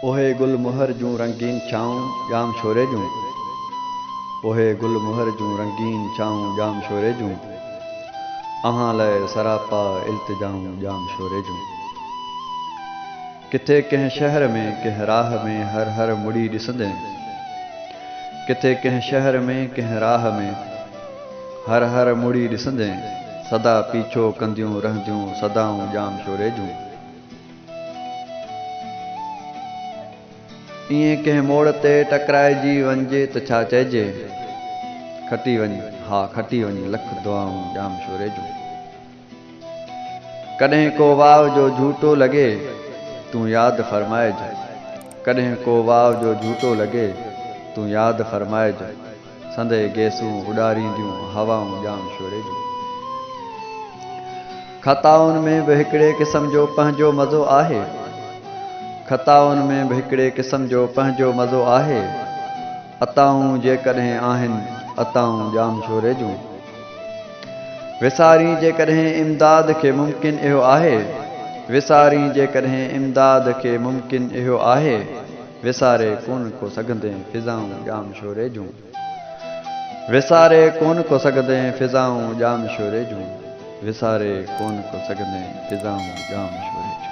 اهي گل مهر جون رنگين ڇانئون ڄام شوري جون اهي گل مهر جون رنگين ڇانئون ڄام شوري جون اوهان لئه سراپا التجائون ڄام شوري جون ڪٿي ڪنهن شهر ۾ ڪنهن راهه ۾ هر هر مڙي ڏسندين ڪٿي ڪنهن شهر ۾ ڪنهن راهه ۾ هر هر مڙي ڏسندين سدا پيڇو ڪنديون رهنديون صدائون ڄام شوري جون. ائين ڪنهن موڙ تي ٽڪرائجي وڃجي ته ڇا چئجي؟ کٽي وڃ، ها کٽي وڃ، لک دعائون ڄام شوري جون. ڪڏهن ڪو واء جو جهوٽو لڳي، تون ياد فرمائج. ڪڏهن ڪو واء جو جهوٽو لڳي، تون ياد فرمائج. سندئي گيسون اڏارينديون هوائون ڄام شوري جون. خطائن ۾ به هڪڙي قسم جو پنهنجو مزو آهي. خطائن ۾ به هڪڙي قسم جو پنهنجو مزو آهي. عطائون جيڪڏهن آهن، عطائون ڄام شوري جون. وسارين جيڪڏهن امداد کي ممڪن اهو آهي. وسارين جيڪڏهن امداد کي ممڪن اهو آهي. وساري ڪونه ڪو سگهندين فضائون ڄام شوري جون. وساري ڪونه ڪو سگهندين فضائون ڄام شوري جون. وساري ڪونه ڪو سگهندين فضائون ڄام شوري جون.